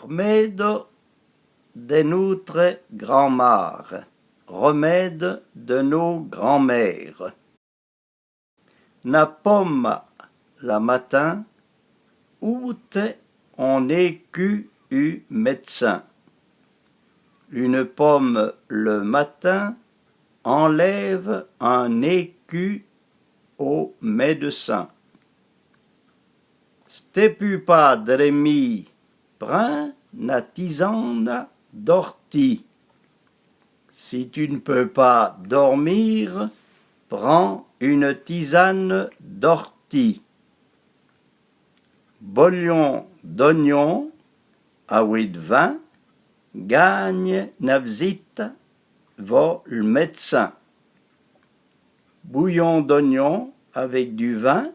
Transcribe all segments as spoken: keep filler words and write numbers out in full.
Remède de noutre gran-mare. Remède de nos grands-mères. Na poma la matin oute on écu u médecin. Une pomme le matin enlève un écu au médecin. Si te pu pa dremi, prin na tizana d'orti. Si tu ne peux pas dormir, prends une tisane d'ortie. Bolyon d'onyon avoué d'vin gagne na vizita vo le médecin. Bouillon d'oignon avec du vin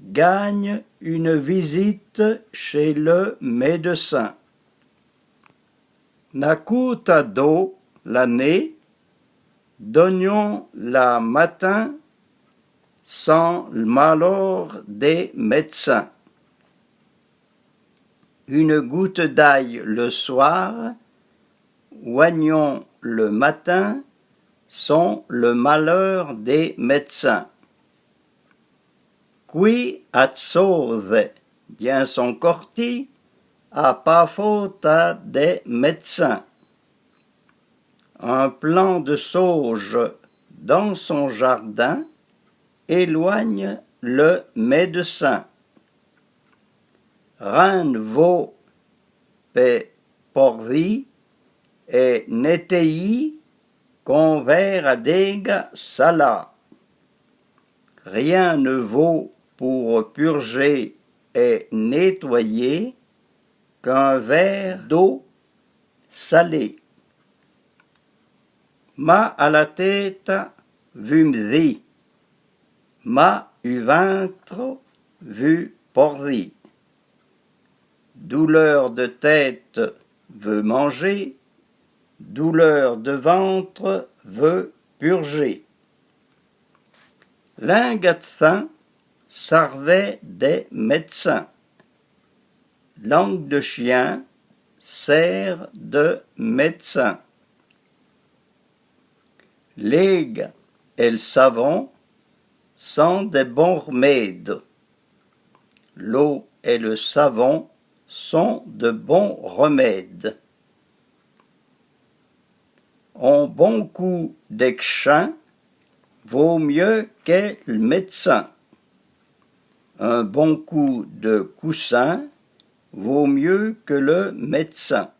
gagne une visite chez le médecin. Na kouta do la né d'onyon la matin san le malor dé médecin. Une goutte d'ail le soir, oignon le matin, sont le malheur des médecins. Qui a tsoze dyin son corti a pa fauta dé médecin. Un plant de sauge dans son jardin éloigne le médecin. Rin n vo pe porzi é nétéyi k'on vêr a d'éga salâ. Rien ne vaut pour purger et nettoyer qu'un verre d'eau salée. Mâ a la téta vu mzi, mâ u vintro vu porzi. Douleur de tête veut manger, douleur de ventre veut purger. Linga de thin sarve de médecin. Langue de chien sert de médecin. L'éga é le savon sont de bons remèdes. L'eau et le savon sont de bons remèdes. On bon coup de kchin vaut mieux que le médecin. Un bon coup de coussin vaut mieux que le médecin.